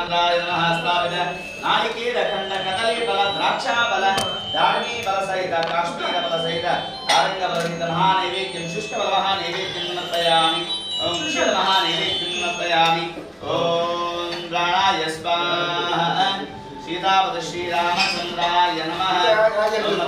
श्रीरामचन्द्राय नमः स्थापित नारिकेल खंड कदली बल द्राक्षा बल दाडिमी बल सहित काश्मीर बल सहित नारंग बल सहित महानैवेद्यं शुष्क बल महानैवेद्यं समर्पयामि। ओम क्षीर महानैवेद्यं समर्पयामि। ओम प्राणाय स्वाहा। सीतापति श्रीरामचन्द्राय नमः। ओम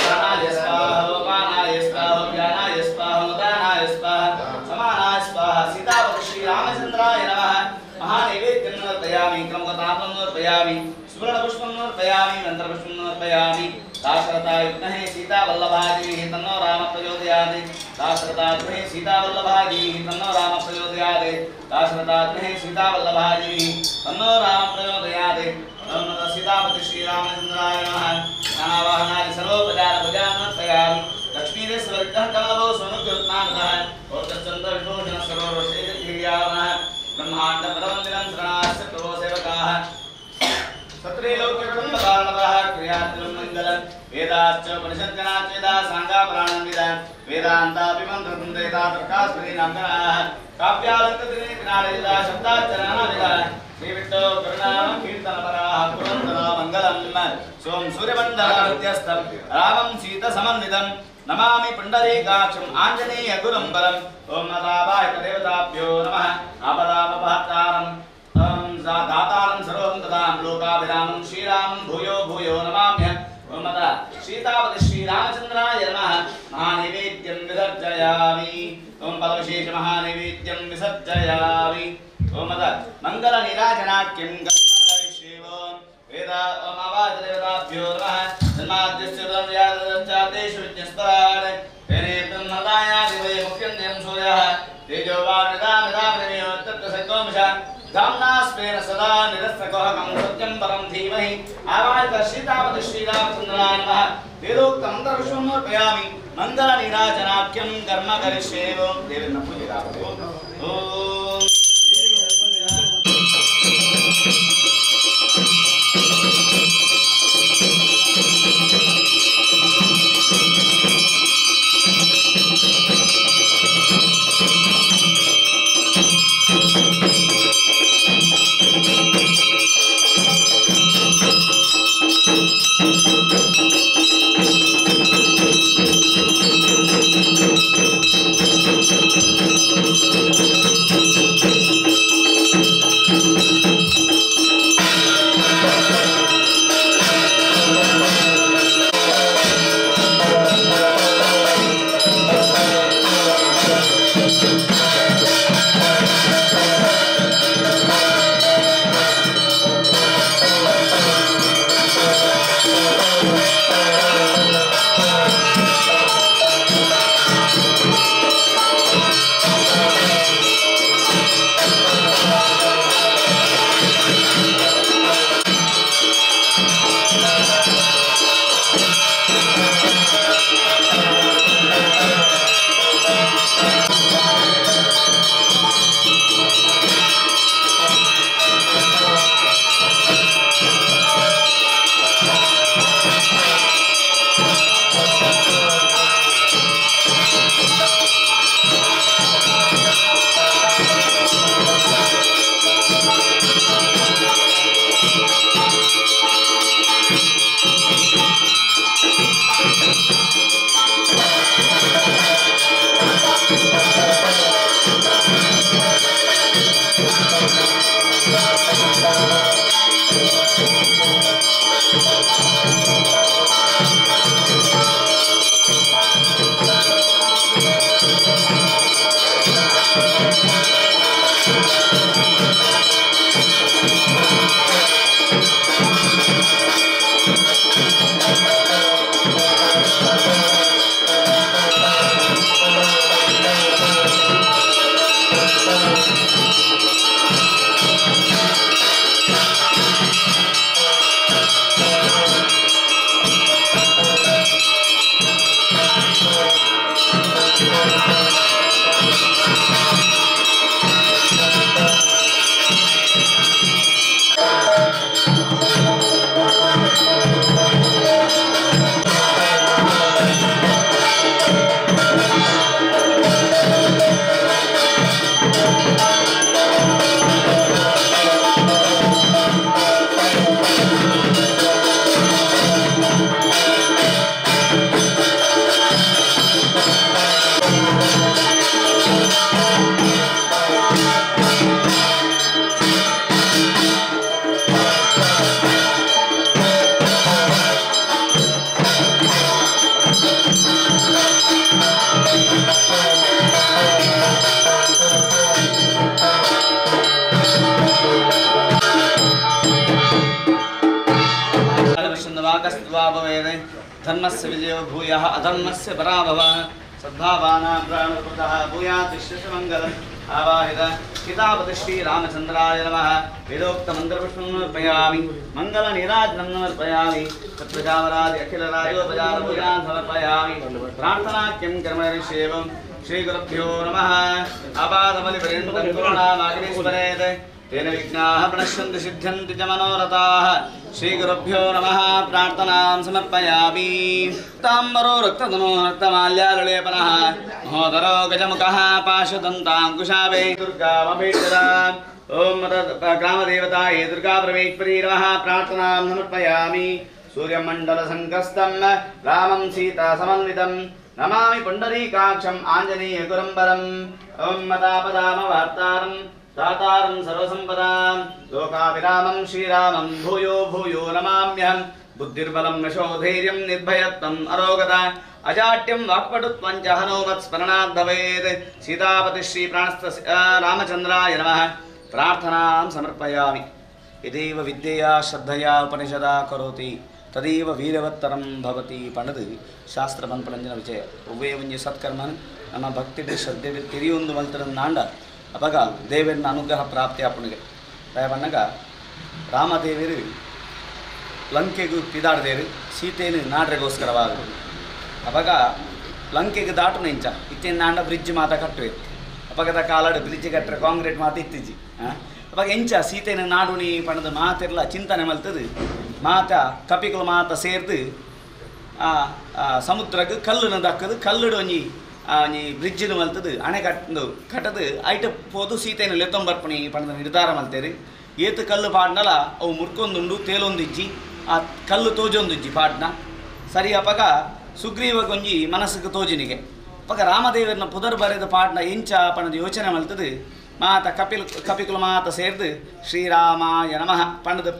प्राणाय स्वाहा, उपानाय स्वाहा, ज्ञानाय स्वाहा, उदानाय स्वाहा, समानाय स्वाहा। सीतापति श्रीरामचन्द्राय नमः। महानैवेद्यं समर्पयामि। क्रमकतापं समर्पयामि। सुवर्णपुष्पं समर्पयामि। मंत्रपुष्पं समर्पयामि। दाशरथाय विद्महे सीतावल्लभाय धीमहि तन्नो रामः प्रचोदयात्। दाशरथाय विद्महे सीतावल्लभाय धीमहि तन्नो रामः प्रचोदयात्। दाशरथाय विद्महे सीतावल्लभाय धीमहि तन्नो रामः प्रचोदयात्। ओम सीतापति श्रीरामचन्द्राय नमः। नानावाहनादि सर्वोपचार पूजां समर्पयामि। लक्ष्मीदेव कमलभो सोनुकृत्नानः ओतश्चन्द्र विभूषण सरोवरशेखरीयावनः ब्रह्माण्ड पदमन्दिरं शरणास्य प्रभो सेवकाः सत्रैलोक्यकुटुम्बकारणपरः क्रियातिलं मङ्गलं वेदाश्च उपनिषद्गणाश्च वेदा साङ्गापराणं विदा वेदान्ताभिमन्त्रतन्त्रेता तर्कास्मृतीनां काव्यालङ्कृतिनालयिता शब्दाच्चरणाविदा श्रीविट्टो करुणां कीर्तनपराः पुरन्दरो मङ्गलं सोम सूर्यमण्डलमध्यस्थं रामं सीतसमन्वितं नमामि पुण्डरीकाक्षम् आञ्जनेय गुरुं बलम्। ॐ नतापाय देवताभ्यो नमः। आपदामपहर्तारं ॐ दातारं सर्वं ददां लोकाभिरामं श्रीरामं भूयो भूयो नमाम्य। ॐ अतः सीतापति श्रीरामचन्द्राय नमः। महानैवेद्यं विसर्जयामि। ॐ फलविशेष महानैवेद्यं विसर्जयामि। ॐ अतः मङ्गलनीराजनाख्यं वेद ओम आवाजदेवताभ्यो नमः। जन्माद्यस्य तेषु विद्यस्परान् तेने ब्रह्मदायादिवै मुख्यं देवं सूर्यः तेजोवानिदामिदामिदमेव धाम्ना स्वेन सदा निरस्तकोहकं सत्यं परं धीमहि। आवाहित सीतापति श्रीरामचन्द्राय नमः। वेदोक्तं मन्त्रपुष्पं समर्पयामि। मङ्गलनीराजनाख्यं कर्म करिष्ये। ओं देवेन्द्र पूजिता। ओम Thank you. धर्मस्य विजयो भूयः अधर्मस्य पराभवः सद्भावानां प्राणप्रदः भूयात् विश्वमङ्गलम् आवाहित सीतापति श्रीरामचन्द्राय नमः। वेदोक्तमन्त्रपुष्पं समर्पयामि, मङ्गलनीराजनं समर्पयामि, तत्प्रजावरादि अखिलराजोपचारपूजां समर्पयामि, प्रार्थनाख्यं कर्मणिष्येवं श्रीगुरुभ्यो नमः। आपादबलिपर्यन्तं करुणामाग्नेश्वरेत् तेन विघ्नाः प्रणश्यन्ति सिद्ध्यन्ति च मनोरथाः। श्रीगुरुभ्यो नमः। प्रार्थनां समर्पयामि। ताम्बरो रक्तधनो रक्तमाल्यालुलेपनः महोदरो गजमुखः पाशदन्ताङ्कुशाभे दुर्गामभीष्टदाम्। ॐ ग्रामदेवतायै दुर्गापरमेश्वरी नमः। प्रार्थनां समर्पयामि। सूर्यमण्डलसङ्कस्तं रामं सीतासमन्वितं नमामि पुण्डरीकाक्षम् आञ्जनेयगुरम्बरम्। ॐ मतापदामवार्तारं दातारं सर्वसम्पदां लोकाभिरामं श्रीरामं भूयो भूयो नमाम्यहं। बुद्धिर्बलं यशोधैर्यं निर्भयत्वम् अरोगता अजाट्यं वाक्पटुत्वं च हनूमत्स्मरणात् भवेत्। सीतापति श्रीप्राणस्थ रामचन्द्राय नमः। प्रार्थनां समर्पयामि। यदैव विद्यया श्रद्धया उपनिषदा करोति तदैव वीरवत्तरं भवति पणದು ಶಾಸ್ತ್ರ ಪನ್ಪಣಂಜನ ವಿಜಯ. ಒವ್ವೇ ಒಂಜಿ ಸತ್ಕರ್ಮನ್ ನಮ್ಮ ಭಕ್ತಿ ಶ್ರದ್ಧೆ ತಿರಿಯೊಂದು ಮಲ್ತರನ್ನಾಂಡ ಅಪಗ ದೇವರನ್ನ ಅನುಗ್ರಹ ಪ್ರಾಪ್ತಿ ಆಪುಣಿಗೆ. ದಯಪನ್ನಗ ರಾಮದೇವರು ಲಂಕೆಗೂ ಪಿದಾಡ್ದೇರು ಸೀತೆಯನ್ನು ನಾಡ್ರೆಗೋಸ್ಕರವಾದ ಅಪಗ ಲಂಕೆಗೆ ದಾಟು ನೆಂಚ ಇತ್ತಿನ ನಾಂಡ ಬ್ರಿಡ್ಜ್ ಮಾತ ಕಟ್ಟುವೆ. ಅಪಗದ ಕಾಲಾಡು ಬ್ರಿಡ್ಜ್ ಕಟ್ಟರೆ ಕಾಂಕ್ರೀಟ್ ಮಾತ ಇತ್ತಿಜಿ. ಅವಾಗ ಎಂಚ ಸೀತೆಯನ್ನು ನಾಡುಣಿ ಪಣದ ಮಾತಿರಲ ಚಿಂತನೆ ಮಲ್ತದು ಮಾತ ಕಪಿಗಳು ಮಾತ ಸೇರ್ದು ಆ ಸಮುದ್ರಕ್ಕೆ ಕಲ್ಲನ್ನು ದಕ್ಕದು ಕಲ್ಲುಡು ಒಂಜಿ ಒಂಜಿ ಬ್ರಿಡ್ಜಿನ ಮಲ್ತದು ಅಣೆ ಕಟ್ಟು ಕಟ್ಟದು ಐಟ ಪೋದು ಸೀತೆಯನ್ನು ಲೆತ್ತೊಂಬರ್ಪಣಿ ಪಣದ ನಿರ್ಧಾರ ಮಲ್ತೇರು. ಏತು ಕಲ್ಲು ಪಾಡ್ನಲ ಅವು ಮುರ್ಕೊಂದುಂಡು ತೇಲೊಂದಿಜ್ಜಿ ಆ ಕಲ್ಲು ತೋಜೊಂದಿಜ್ಜಿ ಪಾಡ್ನ ಸರಿ. ಅಪಗ ಸುಗ್ರೀವಗೊಂಜಿ ಮನಸ್ಸಿಗೆ ತೋಜಿನಿಗೆ ಅಪಗ ರಾಮದೇವರನ್ನ ಪುದರ್ ಬರೆದ ಪಾಡ್ನ ಎಂಚ ಪಣದ ಯೋಚನೆ ಮಲ್ತದು ಮಾತ ಕಪಿಕುಲ ಮಾತ ಸೇರ್ದು ಶ್ರೀರಾಮಾಯ ನಮಃ ಪಣದ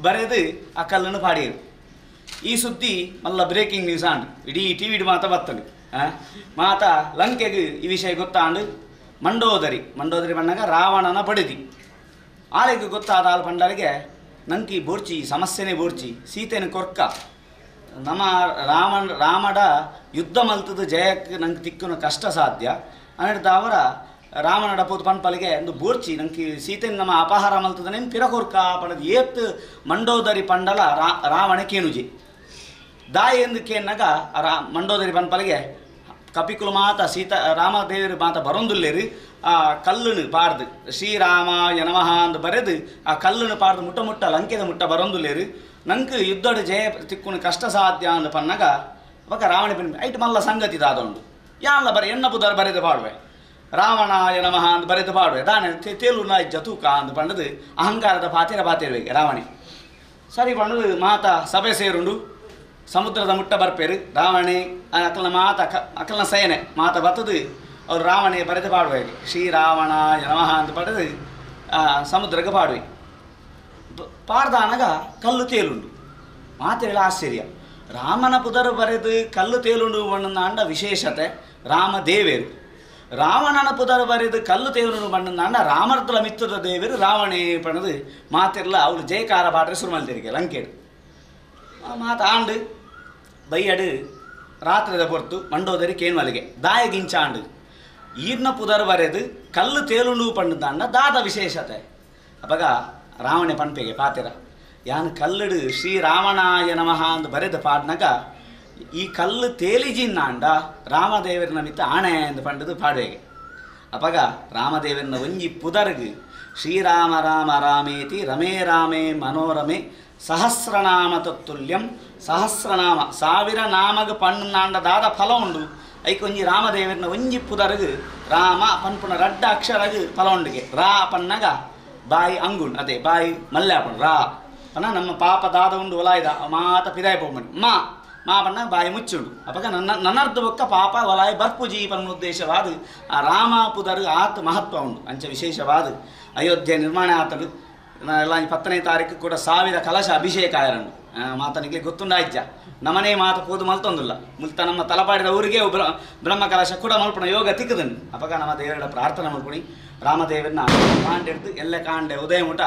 ಬರೆದು ಆ ಕಲ್ಲನ್ನು ಪಾಡಿಯರು. ಈ ಸುದ್ದಿ ಮಲ್ಲ ಬ್ರೇಕಿಂಗ್ ನ್ಯೂಸ್ ಆಂಡ್ ಇಡೀ ಟಿ ವಿಡ್ ಮಾತ ಬತ್ತಂಡು. ಮಾತ ಲಂಕೆಗೆ ಈ ವಿಷಯ ಗೊತ್ತಾಂಡು ಮಂಡೋದರಿ ಮಂಡೋದರಿ ಬಣ್ಣಗ ರಾವಣನ ಬಡಿದಿ ಆಳೆಗೆ ಗೊತ್ತಾದ ಆಳು ಪಂಡರಿಗೆ ನಂಕಿ ಬೋರ್ಚಿ ಸಮಸ್ಯೆನೇ ಬೋರ್ಚಿ ಸೀತೆನ ಕೊರ್ಕ ನಮ್ಮ ರಾಮಡ ಯುದ್ಧ ಮಲ್ತದ ಜಯಕ್ಕೆ ನಂಗೆ ತಿಕ್ಕುನ ಕಷ್ಟ ಸಾಧ್ಯ ಅನ್ನಿಡ್ದ ಅವರ ರಾಮನಡ ಪೋತು ಪನ್ಪಲಿಗೆ ಒಂದು ಬೋರ್ಚಿ ನಂಗೆ ಸೀತೆನ ನಮ್ಮ ಅಪಹಾರ ಮಲ್ತದನೇನು ಪಿರಕೊರ್ಕ ಪಣದ ಏತ್ ಮಂಡೋದರಿ ಪಂಡಲ ರಾವಣ ಕೇನುಜಿ ದಾಯಿ ಎಂದು ಕೇನ್ನಾಗ ಮಂಡೋದರಿ ಪನ್ಪಲಿಗೆ ಕಪಿಕುಲು ಮಾತ ಸೀತಾ ರಾಮದೇವರು ಮಾತ ಬರೊಂದುಲ್ಲೇರು ಆ ಕಲ್ಲನ್ನು ಪಾಡ್ದು ಶ್ರೀರಾಮಾಯ ನಮಃ ಅಂದು ಬರೆದು ಆ ಕಲ್ಲನ್ನು ಪಾಡ್ದು ಮುಟ್ಟ ಮುಟ್ಟ ಲಂಕೆದ ಮುಟ್ಟ ಬರೊಂದುಲ್ಲೇರು ನಂಗೆ ಯುದ್ಧಡು ಜಯ ತಿಕ್ಕುನು ಕಷ್ಟ ಸಾಧ್ಯ ಅಂದು ಪನ್ನಾಗ ಅವಾಗ ರಾವಣ ಪನ್ ಐಟ್ ಮಲ್ಲ ಸಂಗತಿ ದಾದೊಂಡು ಯಾನ್ಲ ಬರೆ ಎನ್ನ ಪುದರ್ ಬರೆದು ಪಾಡುವೆ ರಾವಣಾಯ ನಮಃ ಅಂದು ಬರೆದು ಪಾಡುವೆ ದಾನೆ ತೇಲು ನಾಯಿಜ್ಜ ತೂಕ ಅಂದು ಪಂಡದು ಅಹಂಕಾರದ ಪಾತಿರ ಪಾತಿರ್ಬೇಕು ರಾವಣಿ. ಸರಿ ಪಂಡದು ಮಾತ ಸಭೆ ಸೇರುಂಡು ಸಮುದ್ರದ ಮುಟ್ಟ ಬರ್ಪೇರು ರಾವಣೆ ಅಕಲ್ನ ಮಾತ ಅಕಲ್ನ ಸೇನೆ ಮಾತ ಬತ್ತದು ಅವ್ರು ರಾವಣೆ ಬರೆದು ಪಾಡುವೆ ಶ್ರೀರಾವಣಾಯ ನಮಃ ಅಂತ ಪಡೆದು ಸಮುದ್ರಕ್ಕೆ ಪಾಡುವೆ. ಪಾಡ್ದಾನಗ ಕಲ್ಲು ತೇಲುಂಡು ಮಾತೆಗಳ ಆಶ್ಚರ್ಯ. ರಾಮನ ಪುದರು ಬರೆದು ಕಲ್ಲು ತೇಲುಂಡು ಬಣ್ಣಂದಾಂಡ ವಿಶೇಷತೆ ರಾಮದೇವೇರು. ರಾವಣನ ಪುದರು ಬರೆದು ಕಲ್ಲು ತೇಲುಂಡು ಬಣ್ಣಂದಾಂಡ ರಾಮರ್ದಲ ಮಿತ್ತದ ದೇವರು ರಾವಣೇ ಪಣದು ಮಾತಿರ್ಲ ಅವಳು ಜಯಕಾರ ಪಾಟ್ರೆ ಶುರು ಮಲ್ತಿರಿಗೆ ಲಂಕೇಡು. ಮಾತ ಆಂಡು ಬೈಯಡು ರಾತ್ರಿದ ಪೊರ್ತು ಮಂಡೋದರಿ ಕೇನ್ವಲಿಗೆ ದಾಯಗಿಂಚಾಂಡು ಈರ್ನ ಪುದರ್ ಬರೆದು ಕಲ್ಲು ತೇಲುಂಡು ಪಂಡದಾಂಡ ದಾದ ವಿಶೇಷತೆ. ಅಪಗ ರಾವಣೆ ಪನ್ಪೆಗೆ ಪಾತಿರ ಯಾನ್ ಕಲ್ಲುಡು ಶ್ರೀರಾವಣಾಯ ನಮಃ ಅಂದು ಬರೆದ ಪಾಡ್ನಾಗ ಈ ಕಲ್ಲು ತೇಲಿಜಿನ್ನಾಂಡ ರಾಮದೇವರನ ಮಿತ್ತ ಆಣೆ ಎಂದು ಪಂಡದು ಪಾಡುವೆಗೆ. ಅಪಗ ರಾಮದೇವರನ ಒಂಜಿ ಪುದರ್ಗು ಶ್ರೀರಾಮ ರಾಮ ರಾಮೇತಿ ರಮೇ ರಾಮೇ ಮನೋರಮೆ ಸಹಸ್ರನಾಮ ತತ್ತುಲ್ಯಂ ಸಹಸ್ರನಾಮ ಸಾವಿರ ನಾಮಗ ಪಣ್ಣಾಂಡ ದಾದ ಫಲ ಉಂಡು ಐಕೊಂಜಿ ರಾಮದೇವರನ ಒಂಜಿ ಪುದರ್ಗು ರಾಮ ಪನ್ಪುಣ ರಡ್ಡ ಅಕ್ಷರಗು ಫಲ ಉಂಡಿಗೆ ರಾ ಪನ್ನಗ ಬಾಯಿ ಅಂಗುಣ್ ಅದೇ ಬಾಯಿ ಮಲ್ಲಾಪುಣ್ ರಾ ಪನ್ನ ನಮ್ಮ ಪಾಪ ದಾದ ಉಂಡು ಒಲಾಯ್ದ ಮಾತ ಪಿದಾಯ ಪೋಮಣಿ ಮಾ ಮಾ ಪನ್ನ ಬಾಯಿ ಮುಚ್ಚುಂಡು ಅಪಗ ನನ್ನ ನನ್ನರ್ಧ ಬೊಕ್ಕ ಪಾಪ ಒಲಾಯ ಬರ್ಪುಜಿ ಪನ್ನ ಉದ್ದೇಶವಾದ ಆ ರಾಮ ಪುದರ್ಗು ಆತ ಮಹತ್ವ ಉಂಡು ಅಂಚ ವಿಶೇಷವಾದ ಅಯೋಧ್ಯೆ ನಿರ್ಮಾಣ ಆತಡು ಎಲ್ಲ 10ನೇ ತಾರೀಕು ಕೂಡ 1000 ಕಲಶ ಅಭಿಷೇಕ ಆಯರಂಡು. ಮಾತನಿಗೆ ಗೊತ್ತುಂಡಾಯ್ಜ ನಮನೇ ಮಾತು ಪೋದು ಮಲ್ತೊಂದಿಲ್ಲ ಮುಲ್ತ ನಮ್ಮ ತಲಪಾಡಿದ ಊರಿಗೆ ಬ್ರಹ್ಮ ಕಲಶ ಕೂಡ ಮಲ್ಪಣ ಯೋಗ ತಿಕ್ಕದನ್ ಅಪಗ ನಮ್ಮ ದೇವರ ಪ್ರಾರ್ಥನೆ ಮಲ್ಪುಣಿ ರಾಮದೇವನ ಕಾಂಡೆಡ್ದು ಎಲ್ಲ ಕಾಂಡೆ ಉದಯ ಮುಟ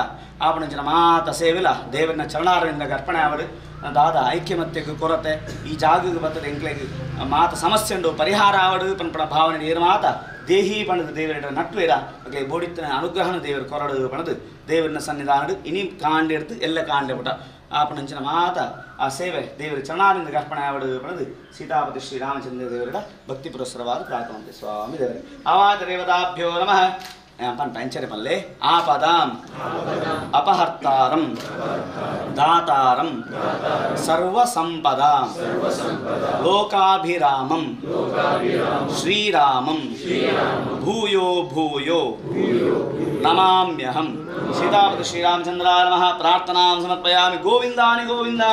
ಆಪಣಂಚಿನ ಮಾತ ಸೇವಿಲ ದೇವನ ಚರಣಾರವಿಂದ ಅರ್ಪಣೆ ಅವರು ದಾದ ಐಕ್ಯಮತ್ಯಕ್ಕೆ ಕೊರತೆ ಈ ಜಾಗಕ್ಕೆ ಬರ್ತದೆ ಎಂಕ್ಲೆಗ್ ಮಾತ ಸಮಸ್ಯೆ ಉಂಡು ಪರಿಹಾರ ಆವಡು ಪನ್ಪಣ ಭಾವನೆ ನೀರು ಮಾತ ದೇಹಿ ಪಣದು ದೇವರ ನಟ್ವೇರ ಓಕೆ ಬೋಡಿತ್ತನ ಅನುಗ್ರಹನ ದೇವರು ಕೊರಡು ಪಣದು ದೇವರನ್ನ ಸನ್ನಿಧಾನಡು ಇನಿ ಕಾಂಡೆಡ್ದು ಎಲ್ಲ ಕಾಂಡೆ ಮುಟ ಆಪಣಂಚಿನ ಮಾತ ಆ ಸೇವೆ ದೇವರ ಚರಣಾರಿಂದ ಅರ್ಪಣೆ ಆವಡು ಪಣದು ಸೀತಾಪತಿ ಶ್ರೀರಾಮಚಂದ್ರ ದೇವರ ಭಕ್ತಿ ಪುರಸ್ಸರವಾದ ಪ್ರಾರ್ಥನೆ ಸ್ವಾಮಿ ದೇವರೇ ಆವಾತ ದೇವತಾಭ್ಯೋ ನಮಃ ಪನ್ ಪಂಚರೆ ಪಲ್ಲೆ ಆಪದಾಂ ಅಪಹರ್ತಾರಂ ದಾತಾರಂ ಸರ್ವಸಂಪದಾಂ ಲೋಕಾಭಿರಾಮಂ ಶ್ರೀರಾಮಂ ಭೂಯೋ ಭೂಯೋ ನಮಾಮ್ಯಹಂ. ಸೀತಾಪತಿ ಶ್ರೀರಾಮಚಂದ್ರ ನಮಃ. ಪ್ರಾರ್ಥನಾಂ ಸಮರ್ಪಯಾಮಿ. ಗೋವಿಂದಾನಿ ಗೋವಿಂದ.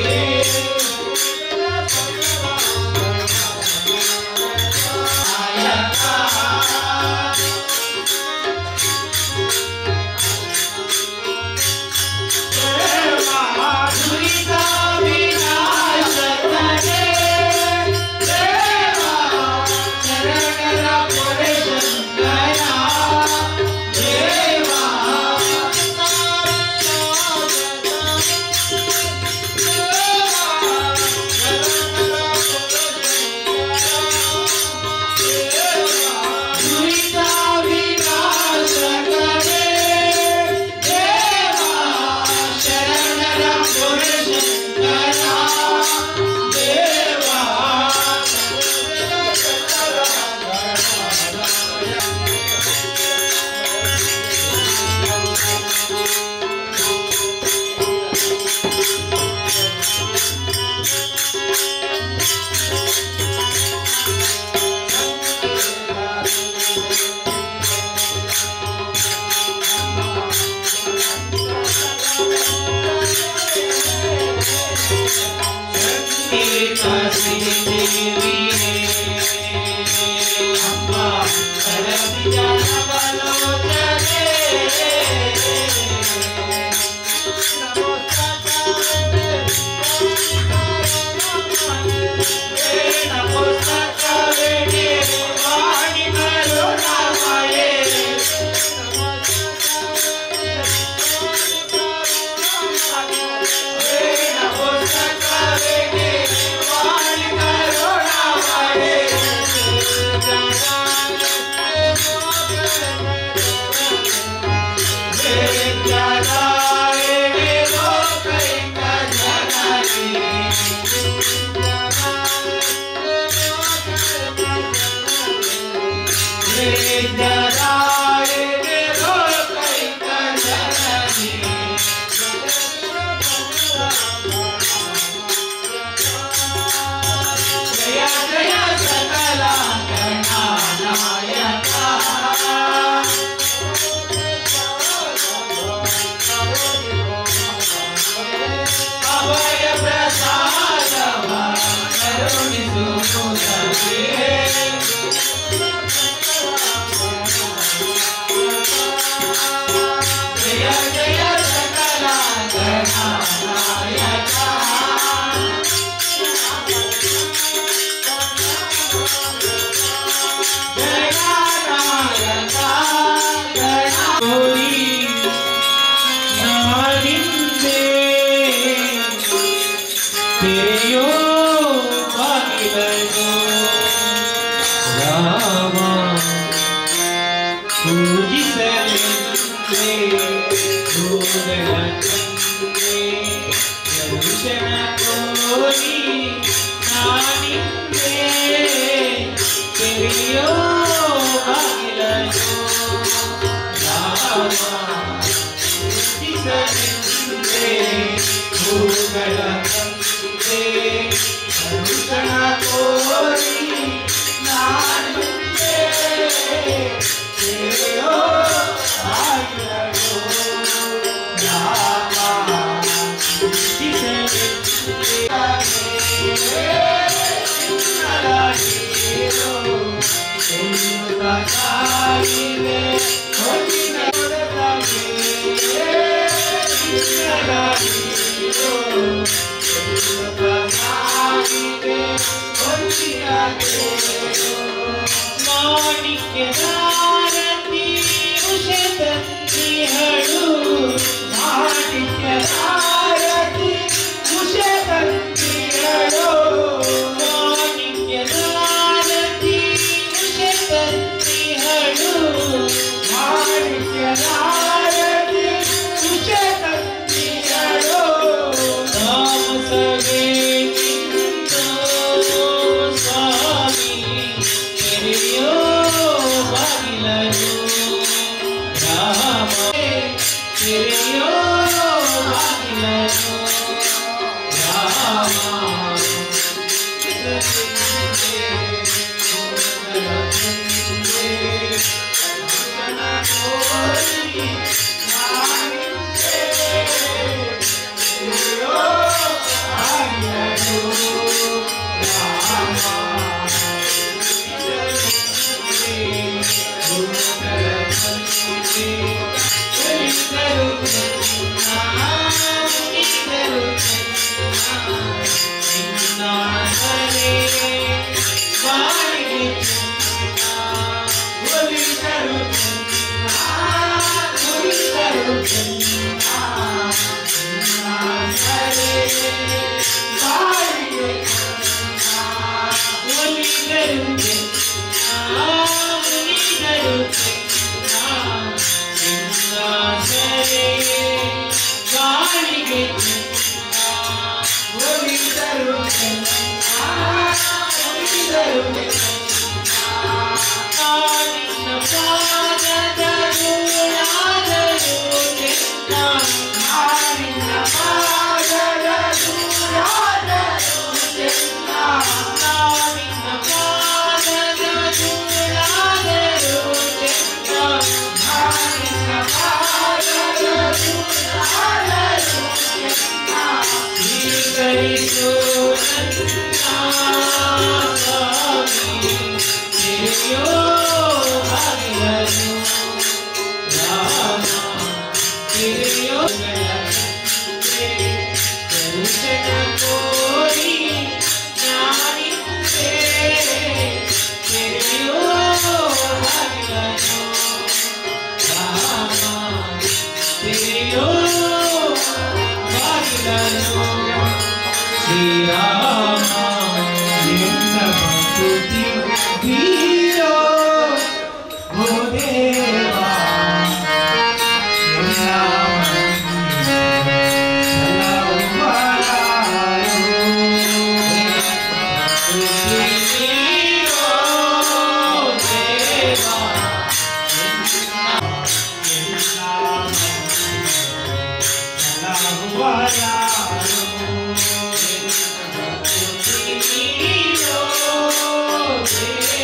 Yeah. Hare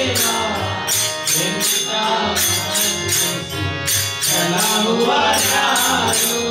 वृंदावन से चला हुआ जादू।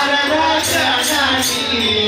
Narada Janani.